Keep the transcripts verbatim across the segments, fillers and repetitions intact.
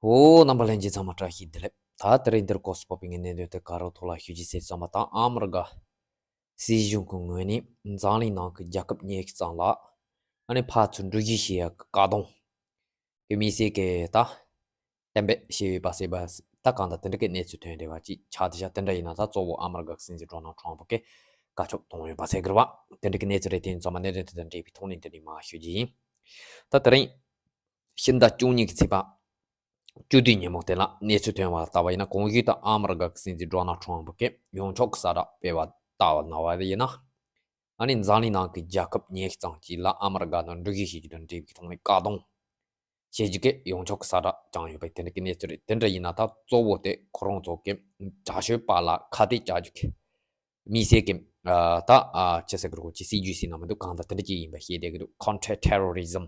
ཨོ། རྣམ་པ་ལྷན་རྒྱས་ཚང་མ་བཀྲ་ཤིས་བདེ་ལེགས། ད་དེ་རིང་འདིར་སྐོར་སུ་ཕོག་པའི་ངའི་གནད་དོན་དེ་ག་རེ་ཐོག་ལ་ཞུ་རྒྱུ་ཟེར་ཙམ་པ་དང་། ཨ་མི་རི་ཀ་སྲིད་གཞུང་གི་ངོས་ནས་འཛམ་གླིང་ནང་གི་རྒྱལ་ཁབ་ཉི་ཤུ་ཙམ་ལ་ཨ་ནི་ཕར་ཚུར་འགྲུལ་བཞུད་བྱེད་ཡག་གི་བཀག་སྡོམ་གི་དམིགས་བསལ་གྱི་ད་གཏན་འབེབས་བྱས་ཡོད་པ་ཟེར་བ། ད་གང་ལྟར་དེ་འདྲ་གི་གནས་ཚུལ་ཐོན་བསྡད་པ་ཅིག་ཆགས་བསྡད་ཤག་དེ་འདྲ་ཡིན་ན་ད་གཙོ་བོ་ཨ་མི་རི་ཀ་གི་སྲིད་འཛིན་ཌོ་ནལ་ཊམ་ཕ་གིས་བཀའ་ཁྱབ་བཏང་ཡོད་པ་ཟེར་གི་རེད་བ། དེ་འདྲ་གི་གནས་ཚུལ་རེད། དེ་ཡིན་ཙང་མ་གནད་དོན་དེ་དང་འབྲེལ་བའི་ཐོག་ནས་འདི་ནས་མར་ཞུ་རྒྱུ་ཡིན། ད་དེ་རིང་ཕྱི་ཟླ་བཅུ་གཉིས་ཀྱི་ཚེས་པ་བཅུ་བདུན་ཉིན་མོ་དེ་ལ་གནས་ཚུལ་ཐོན་པ་ལྟ་བ་ཡིན་ན། གོང་ཞུས་ལྟར་ཨ་མི་རི་ཀ་གི་སྲིད་འཛིན་ཌོ་ནལ་ཊམ་ཕ་གིས་ཡོངས་ཁྱབ་ཀྱི་གསལ་བསྒྲགས་སྤེལ་བ་ལྟ་བ་ན་བ་ཡིན་ན། ཨ་ནི་འཛམ་གླིང་ནང་གི་རྒྱལ་ཁབ་ཉི་ཤུ་ཙམ་ཅིག་ལ་ཨ་མི་རི་ཀ་ནང་འགྲུལ་བཞུད་བྱེད་རྒྱུ་དང་འབྲེལ་བའི་ཐོག་ནས་བཀག་སྡོམ་བྱེད་རྒྱུ་གི་ཡོངས་ཁྱབ་ཀྱི་གསལ་བསྒྲགས་བསྐྱངས་ཡོད་པ་དེ་འདྲ་གི་གནས་ཚུལ་རེད། དེ་འདྲ་ཡིན་ན་ད་གཙོ་བོ་དེ་ཁོ་རང་ཚོ་གི་དྲག་སྤྱོད་པ་ལ་ཁ་གཏད་གཅོག་རྒྱུ་གི་དམིགས་བསལ་གྱི་ཨ་ད་ཨ་ཅི་ཟེར་གི་རེད། ཁོ་ཅིག་སྲིད་ཇུས་ཟེར་ན་མི་འདུག་གང་ལྟར་དེ་འདྲ་ཅིག་ཡིན་པ་ཤེས་བསྡད་ཀྱི་འདུག Counter Terrorism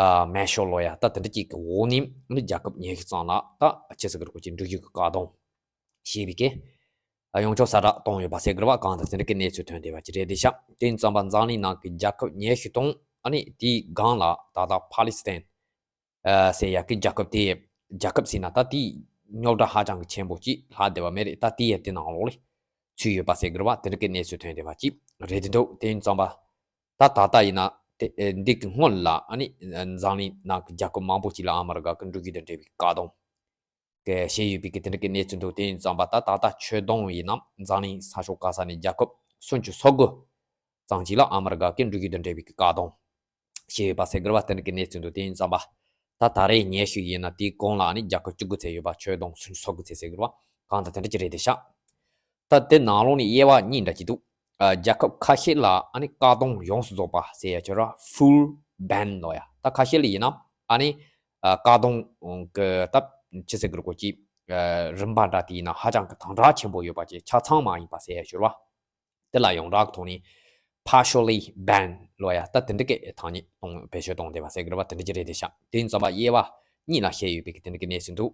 ཨ་Measures ལབ་ཡ་ད་དེ་འདྲ་ཅིག་གི་འོག་ནས་ནི་རྒྱལ་ཁབ་ཉི་ཤུ་ཙམ་ལ་ད་ཅི་ཟེར་གི་རེད། ཁོ་ཅིག་འགྲུལ་བཞུད་ཀྱི་བཀག་སྡོམ་བྱས་པའི་གི་ཨ་ཡོངས་ཁྱབ་གསལ་བསྒྲགས་བཏང་ཡོད་པ་ཟེར་གི་རེད་བ། གང་ལྟར་དེ་འདྲ་གི་གནས་ཚུལ་ཐོན་བསྡད་པ་ཅིག་རེད་བསྡད་ཤག་དེ་ཡིན་ཙང་མ་འཛམ་གླིང་ནང་གི་རྒྱལ་ཁབ་ཉི་ཤུ་དང་ཨ་ནི་དེའི་སྒང་ལ་ད་ལྟ་ཕཱ་ལི་སི་ཐན་ཨ་ཟེར་ཡ་གི་རྒྱལ་ཁབ་དེ། རྒྱལ་ཁབ་ཟེར་ན་ད་དེའི་རྙོག་དྲ་ཧ་ཅང་གི་ཆེན་པོ་ཅིག་ལྷག་བསྡད་པ་མེད་རེད། ད་དེ་ཡ་དེ་ནང་ལོགས་ལ་ཚུད་ཡོད་པ་ཟེར་གི་རེད་བ། དེ་འདྲ་གི་གནས་ཚུལ་ཐོན་བསྡད་པ་ཅིག་རེད་བསྡད་འདུག་དེ་ཡིན་ཙང་མ་ད་ད་ལྟ་ཡིན་ན་དེ་ཨེ་འདི་གི་སྔོན་ལ་ཨ་ནི་ཨེ་འཛམ་གླིང་ནང་གི་རྒྱལ་ཁབ་མང་པོ་ཅིག་ལ་ཨ་མི་རི་ཀ་གི་འགྲུལ་བཞུད་དང་འབྲེལ་བའི་བཀག་སྡོམ་གི་བྱས་ཡོད་པའི་གི་དེ་འདྲ་གི་གནས་ཚུལ་འདུག་དེ་ཡིན་ཙང་མ་ད་ད་ལྟ་ཆོད་དོན་ཡིན་ན་འཛམ་གླིང་ས་ཕྱོགས་ག་ས་ནས་རྒྱལ་ཁབ་སུམ་ཅུ་སོ་དགུ་ཙམ་ཅིག་ལ་ཨ་མི་རི་ཀ་གི་འགྲུལ་བཞུད་དང་འབྲེལ་བའི་གི་བཀག་སྡོམ་བྱས་ཡོད་པ་ཟེར་གི་རེད་བ། དེ་འདྲ་གི་གནས་ཚུལ་འདུག་དེ་ཡིན་ཙང་མ་ད་ད་རེས་ཉི་ཤུ་ཡིན་ན་དེའི་གོང་ལ་ཨ་ནི་རྒྱལ་ཁབ་བཅུ་དགུ་ཙམ་ཡོད་པ། ཆོད་དོན་སུམ་ཅུ་སོ་དགུ་ཙམ་ཟེར་གི་རེད་བ། གང་ལྟར་དེ་འདྲ་ཅིག་རེད་བསྡད་ཤག་ད་དེ་ནང་ལོགས་ནས་དབྱེ་བ་གཉིས་འདྲ་ཅིག་འདུག་ཨ་རྒྱལ་ཁབ་ཁ་ཤས་ལ་ཨ་ནི་བཀག་སྡོམ་ཡོངས་སུ་རྫོགས་པ་ཟེར་ཡ་ཅིག་ཡོད་རེད་བ། Full ban ལབ་ཡ། ད་ཁ་ཤས་ལ་ཡིན་ན་ཨ་ནི་ཨ་བཀག་སྡོམ་གི་ད་ཅི་ཟེར་གི་རེད། ཁོ་ཅིག་ཨ་རིམ་པ་འདྲ་དེ་ཡིན་ན་ཧ་ཅང་གི་དམ་དྲག་ཆེན་པོ་ཡོད་པ་ཅིག་ཆ་ཚང་མ་ཡིན་པ་ཟེར་ཡ་ཅིག་ཡོད་རེད་བ། དེ་ལ་ཡོངས་གྲགས་ཀྱི་ཐོག་ནས་partially ban ལབ་ཡ་ད་དེ་འདྲ་གི་ཐ་སྙད་གཏོང་བེད་སྤྱོད་གཏོང་བསྡད་པ་ཟེར་གི་རེད་བ། དེ་འདྲ་ཅིག་རེད་བསྡད་ཤག་དེ་ཡིན་ཙང་མ་དབྱེ་བ་གཉིས་ལ་བཤད་ཡོད་པའི་གི་དེ་འདྲ་གི་གནས་ཚུལ་འདུག་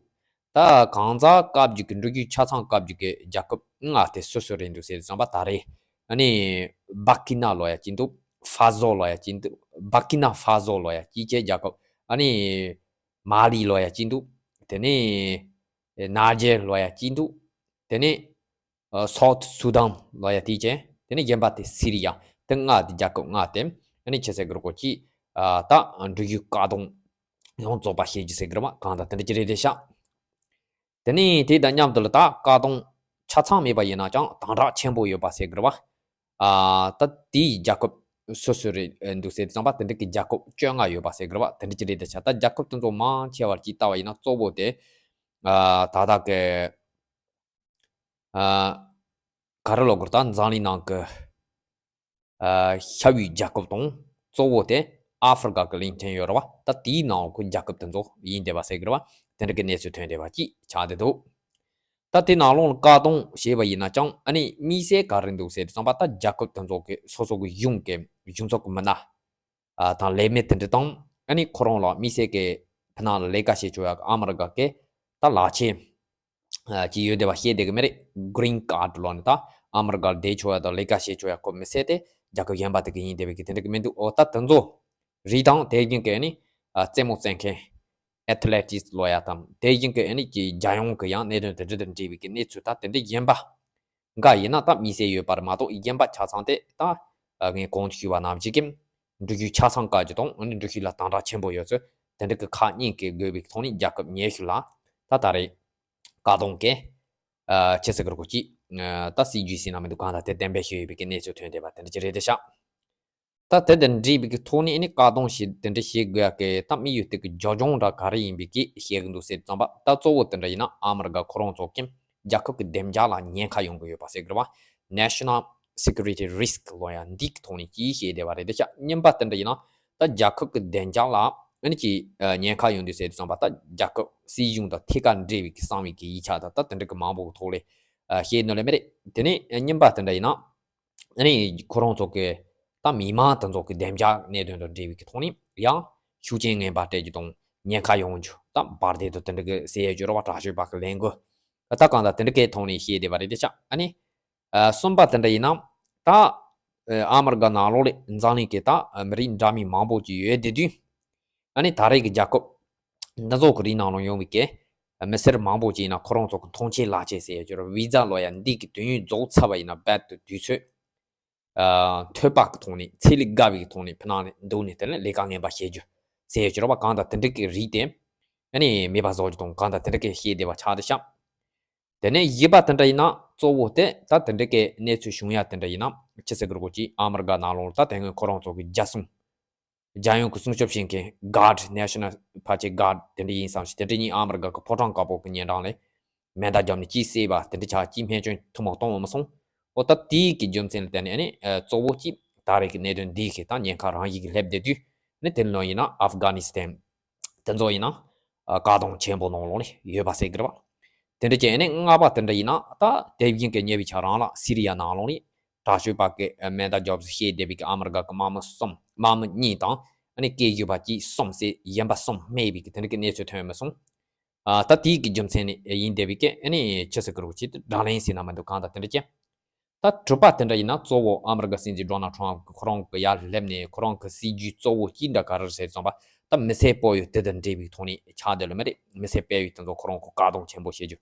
ད་གང་ཟག་བཀག་རྒྱུ་གི་འགྲུལ་བཞུད་ཆ་ཚང་བཀག་རྒྱུ་གི་རྒྱལ་ཁབ་ལྔ་དེ་སུ་སུ་རེད་འདུག་ཟེར་ཙམ་པ་ད་རེས་ཨ་ནི་སྦར་ཀི་ན་ལབ་ཡ་ཅིག་འདུག་ཧྥ་ཟོ་ལབ་ཡ་ཅིག་འདུག་སྦར་ཀི་ན་ཧྥ་ཟོ་ལབ་ཡ་ཅིག་བྱས་རྒྱལ་ཁབ། ཨ་ནི་མ་ལི་ལབ་ཡ་ཅིག་འདུག་དེ་ནས་ནཱ་ཇེར་ལབ་ཡ་ཅིག་འདུག་དེ་ནས་ཨ་སའུ་ཐི་སུ་དཱན་ལབ་ཡ་དེ་བྱས། དེ་ནས་གཞན་པ་དེ་སི་རི་ཡ། དེ་ལྔ་དེ་རྒྱལ་ཁབ་ལྔ་དེ་ཨ་ནི་ཅི་ཟེར་གི་རེད། ཁོ་ཅིག་ཨ་ད་འགྲུལ་བཞུད་བཀག་སྡོམ་ཡོངས་རྫོགས་པ་བྱེད་རྒྱུ་ཟེར་གི་རེད་བ། གང་ལྟར་དེ་འདྲ་ཅིག་རེད་བསྡད་ཤག་དེ་ནས་དེ་དང་མཉམ་དུ་ལ་ད་བཀག་སྡོམ་ཆ་ཚང་མེད་པ་ཡིན་ན་ཀྱང་དམ་དྲག་ཆེན་པོ་ཡོད་པ་ཟེར་གི་རེད་བ། ཨ་ད་དེའི་རྒྱལ་ཁབ་སོ་སོ་རེད་འདུག་ཟེར་དུས་ཙམ་པ་དེ་འདྲ་གི་རྒྱལ་ཁབ་བཅོ་ལྔ་ཡོད་པ་ཟེར་གི་རེད་བ། དེ་འདྲ་ཅིག་རེད་བསྡད་ཤག་ད་རྒྱལ་ཁབ་དེ་ཚོ་མང་ཆེ་བ་ཅིག་ལྟ་བ་ཡིན་ན་གཙོ་བོ་དེ་ཨ་ད་ལྟ་གི་ཨ་ག་རེ་ལབ་དགོས་རེད། ད་འཛམ་གླིང་ནང་གི་ཨ་ཤར་བའི་རྒྱལ་ཁབ་དང་གཙོ་བོ་དེ་ཨ་ཧྥེ་རི་ཀ་གི་གླིང་ཕྲན་ཡོད་རེད་བ། ད་དེའི་ནང་གི་རྒྱལ་ཁབ་དེ་ཚོ་ཡིན་བསྡད་པ་ཟེར་གི་རེད་བ། དེ་འདྲ་གི་གནས་ཚུལ་ཐོན་བསྡད་པ་ཅིག་ཆགས་བསྡད་འདུག་ད་དེ་ནང་ལོགས་ལ་བཀག་སྡོམ་བྱས་པ་ཡིན་ན་ཀྱང་ཨ་ནི་དམིགས་བསལ་ག་རེ་འདུག་ཟེར་དུས་ཙམ་པ་ད་རྒྱལ་ཁབ་དེ་ཚོ་གི་སོ་སོ་གི་གཞུང་གི་གཞུང་ཚབ་ཀྱི་མི་སྣ་ཨ་དང་ལས་མི་དེ་འདྲ་དང་ཨ་ནི་ཁོ་རང་ལ་དམིགས་བསལ་གྱི་ཕྱི་ནང་ལ་ལས་ཀ་བྱེད་ཆོག་ཡ་གི་ཨ་མི་རི་ཀ་གི་ད་ལག་ཁྱེར་ཨ་ཅིག་ཡོད་བསྡད་པ་ཤེས་བསྡད་གི་མེད་རེད། གྷི་རིན་ཁཱཌ་ལབ་ནི་ད་ཨ་མི་རི་ཀ་ལ་བསྡད་ཆོག་ཡ་དང་ལས་ཀ་བྱེད་ཆོག་ཡ་ཁོ་མི་སེར་དེ་རྒྱལ་ཁབ་གཞན་པ་དེ་གི་ཡིན་བསྡད་པའི་གི་དེ་འདྲ་གི་མི་འདུག་ཨོ་ད་དེ་ཚོ་རེད། དང་དེ་བཞིན་གི་ཨ་ནི་ཨ་རྩེད་མོ་རྩེ་མཁན་ཨེ་ཐི་ལེ་ཊིག་སི་ལབ་ཡ་དང་དེ་བཞིན་གི་ཨ་ནི་ཀྱི་རྒྱལ་ཡོངས་གི་ཡང་གནད་དོན་དེ་འདྲ་དང་འབྲེལ་བའི་གི་གནས་ཚུལ་ད་དེ་འདྲ་གཞན་པ་འགའ་ཡིན་ན་ད་དམིགས་བསལ་ཡོད་པ་རེད་མ་གཏོགས་གཞན་པ་ཆ་ཚང་དེ་ད་ཨ་ངས་གོང་དུ་ཞུས་པ་ནང་བཞིན་གྱི་འགྲུལ་བཞུད་ཆ་ཚང་བཀག་རྒྱུ་དང་ཨ་ནི་འགྲུལ་བཞུད་ལ་དམ་དྲག་ཆེན་པོ་ཡོད་ཚུལ་དེ་འདྲ་གི་ཁག་གཉིས་ཀྱི་དགོས་པའི་ཐོག་ནས་རྒྱལ་ཁབ་ཉི་ཤུ་ལ་ད་ད་རེས་བཀག་སྡོམ་གྱི་ཨ་ཅི་ཟེར་གི་རེད། ཁོ་ཅིག་ཨ་ད་སྲིད་ཇུས་ཟེར་ན་མི་འདུག་གང་ལྟར་དེ་གཏན་འབེབས་བྱས་ཡོད་པའི་གི་གནས་ཚུལ་ཐོན་བསྡད་པ་དེ་འདྲ་ཅིག་རེད་བསྡད་ཤག་ད་དེ་དང་འབྲེལ་བའི་གི་ཐོག་ནས་ཨ་ནི་བཀག་སྡོམ་བྱེད་དེ་འདྲ་བྱེད་དགོས་ཡ་གི་ད་དམིགས་ཡུལ་དེ་གི་རྒྱབ་ལྗོངས་འདྲ་ག་རེ་ཡིན་པའི་གི་བཤད་གི་འདུག་ཟེར་ཙམ་པ་ད་གཙོ་བོ་དེ་འདྲ་ཡིན་ན་ཨ་མི་རི་ཀ་ཁོ་རང་ཚོ་གི་རྒྱལ་ཁབ་ཀྱི་བདེ་འཇགས་ལ་ཉེན་ཁ་ཡོང་གི་ཡོད་པ་ཟེར་གི་རེད་བ། National Security Risk ལབ་ཡ་འདི་གི་ཐོག་ནས་ཅིག་བཤད་བསྡད་པ་རེད་བསྡད་ཤག་གཉིས་པ་དེ་འདྲ་ཡིན་ན་ད་རྒྱལ་ཁབ་ཀྱི་བདེ་འཇགས་ལ་ཨ་ནི་ཅིག་ཉེན་ཁ་ཡོང་དུས་ཟེར་དུས་ཙམ་པ་ད་རྒྱལ་ཁབ་སྲིད་གཞུང་དང་ཐད་ཀར་འབྲེལ་བའི་གི་གསང་བའི་གི་ཡིག་ཆ་དང་ད་དེ་འདྲ་གི་མང་པོ་གི་ཐོག་ལ་བཤད་ནོ་ལས་མེད་རེད། དེ་ནས་གཉིས་པ་དེ་འདྲ་ཡིན་ན། ཨ་ནི་ཁོ་རང་ཚོ་གི་ད་མི་མང་དེ་ཚོ་གི་བདེ་འཇགས་གནད་དོན་དང་འབྲེལ་བའི་གི་ཐོག་ནས་ཡང་ཤུགས་རྐྱེན་ངན་པ་སྤྲད་རྒྱུ་དང་ཉེན་ཁ་ཡོང་རྒྱུ་ད་འབར་མདེལ་དང་དེ་འདྲ་གི་ཟེར་ཡ་རྒྱུ་རེད་བ། དྲག་སྤྱོད་པ་གི་ལས་འགུལ་ད་གང་ལྟར་དེ་འདྲ་གི་ཐོག་ནས་བཤད་བསྡད་པ་རེད་བསྡད་ཤག་ཨ་ནི་ཨ་གསུམ་པ་དེ་འདྲ་ཡིན་ན་ད་ཨ་ཨ་མི་རི་ཀ་ནང་ལོགས་ལ་འཛམ་གླིང་གི་ད་མི་རིགས་འདྲ་མིན་མང་པོ་ཅིག་ཡོད་བསྡད་དུས་ཨ་ནི་ད་རེས་ཀྱི་རྒྱལ་ཁབ་ འདི་ཚོ་གི་རིགས་ནང་ལ་ཡོང་བའི་གི་མི་སེར་མང་པོ་ཅིག་ཡིན་ན་ཁོ་རང་ཚོ་གི་མཐོང་ཆེན་ལག་ཆེན་ཟེར་ཡ་ཅིག་ཡོད་རེད། བི་ཛ་ལོ་ཡ་འདི་གི་དུས་ཡུན་རྫོགས་ཚར་བ་ཡིན་ན་རྦད་དེ་དུས་ཚོད། ཨ། འཐོལ་པ་གི་ཐོག་ནས་ཚེ་ལས་བརྒལ་བའི་གི་ཐོག་ནས་ཕ་ནང་ནས་འདུག་ནས་དེ་ནས་ལས་ཀ་ངན་པ་བྱེད་རྒྱུ་ཟེར་ཡ་ཅིག་ཡོད་རེད་པ། གང་ལྟར་དེ་འདྲ་གི་རིགས་དེ་ཨ་ནི་མེད་པ་བཟོ་རྒྱུ་དང་། གང་ལྟར་དེ་འདྲ་གི་ཤེས་བདེ་བ་ཆགས་བསྡད་ཤག་དེ་ནས་བཞི་པ་དེ་འདྲ་ཡིན་ན་གཙོ་བོ་དེ་ད་དེ་འདྲ་གི་གནས་ཚུལ་བྱུང་ཡ་དེ་འདྲ་ཡིན་ན་ཅི་ཟེར་དགོས་རེད་གོ་ཅིག་ཨ་མི་རི་ཀ་ནང་ལོགས་ད་དེ་སྔོན་ཁོ་རང་ཚོ་གི་རྒྱལ་སྲུང་། རྒྱལ་ཡོངས་ཀྱི་སྲུང་སྐྱོབ་བྱེད་མཁན་guard, national park guard དེ་འདྲ་ཡིན་བསམ་ཞིག་དེ་འདྲ་གཉིས་ཨ་མི་རི་ཀ་གི་ཕོ་བྲང་དཀར་པོ་གི་ཉེ་འགྲམ་ལ་མེ་མདའ་བརྒྱབ་ནས་གཅིག་བསད་པ་དེ་འདྲ་ཆགས། གཅིག་རྨས་སྐྱོན་ཐུན་མོང་གཏོང་བ་མ་སོང་། ཨོ་ད་དེའི་གི་རྒྱུ་མཚན་ལ་བརྟེན་ནས་ཨ་ནི་གཙོ་བོ་གཅིག་ད་རེས་ཀྱི་གནད་དོན་འདིའི་གི་ད་ཉེན་ཁ་རང་བཞིན་གྱིས་སླེབས་བསྡད་དུས་ནི་དེ་ལོ་ཡིན་ན་ཨབ་གྷ་ནི་སི་ཐན་དེ་ཚོ་ཡིན་ན་ཨ་བཀག་སྡོམ་ཆེན་པོ་ནང་ལོགས་ནས་ཡོད་པ་ཟེར་གི་རེད་པ། དེ་འདྲ་བྱས་ནས་ལྔ་པ་དེ་འདྲ་ཡིན་ན་ད་དེ་བཞིན་གྱི་ཉེ་བའི་ཆ་རང་ལ་སི་རི་ཡ་ནང་ལོགས་ནས་དྲག་སྤྱོད་པ་གི་མེ་མདའ་རྒྱབ་བཤད་བསྡད་པའི་གི་ཨ་མི་རི་ཀ་གི་དམག་མི་གསུམ། དམག་མི་གཉིས་དང་ཨ་ནི་སྐད་སྒྱུར་བ་གཅིག་གསུམ་ཟེར་གཞན་པ་གསུམ་རྨས་པའི་གི་དེ་འདྲ་གི་གནས་ཚུལ་ཐོན་མི་སོང་། ཨ་ད་དེའི་གི་རྒྱུ་མཚན་ནས་ཡིན་བསྡད་པའི་གི་ཨ་ནི་ཅི་ཟེར་གི་རེད་གོ་ཅིག་དགྲ་ལན་ཟེར་ན་མི་འདུག་གང་ལྟར་དེ་འདྲ་བྱས། ད་དྲུག་པ་དེ་འདྲ་ཡིན་ན་གཙོ་བོ་ཨ་མི་རི་ཀ་སྲིད་འཛིན་ཌོ་ནལ་ཊམ་གི་ཁོ་རང་གི་ཡར་སླེབས་ནས་ཁོ་རང་གི་སྲིད་ཇུས་གཙོ་བོ་གཅིག་འདྲ་ག་རེ་རེད་ཟེར་ཙམ་པ་ད་མི་སེར་སྤོ་བོ་དེ་དང་འབྲེལ་བའི་ཐོག་ནས་ཆགས་བསྡད་ལ་མ་རེད། མི་སེར་སྤོ་བོ་དེ་ཚོ་ཁོ་རང་གི་བཀག་སྡོམ་ཆེན་པོ་བྱེད་རྒྱུ།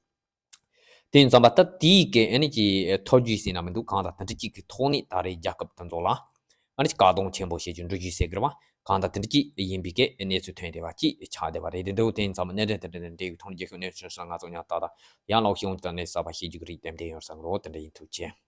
དེ་ཡིན་ཙམ་པ་ད་དེའི་གི་ཨ་ནི་ཀྱི་ཐོ་ཇུས་ཟེར་ན་མི་འདུག་གང་ལྟར་དེ་འདྲ་གཅིག་གི་ཐོག་ནས་ད་རེས་རྒྱལ་ཁབ་དེ་ཚོ་ལ་ཨ་ནི་བཀག་སྡོམ་ཆེན་པོ་བྱེད་རྒྱུ་འགྲོ་རྒྱུ་ཟེར་གི་རེད་པ། གང་ལྟར་དེ་འདྲ་གཅིག་ཡིན་པའི་གི་གནས་ཚུལ་ཐོན་བསྡད་པ་གཅིག་ཆགས་བསྡད་པ་རེད། དེ་འདུག་དེ་ཡིན་ཙམ་པ་གནད་དོན་དེ་འདྲ་དང་འབྲེལ་བའི་ཐོག་ནས་རྒྱལ་ཁབ་གནས་ཚུལ་སོགས་ང་ཚོ་ཉག་ཏག་ཏག་ཡང་ལོག་ཤེས་ཡོང་དུས་ད་གནས་གསར་པ་ཤེས་རྒྱུ་གི་རིགས་ཏན་ཏན་ཡོང་བསམ་གི་རེད། དེ་འདྲ་ཡིན། ཐུགས་རྗེ་ཆེ།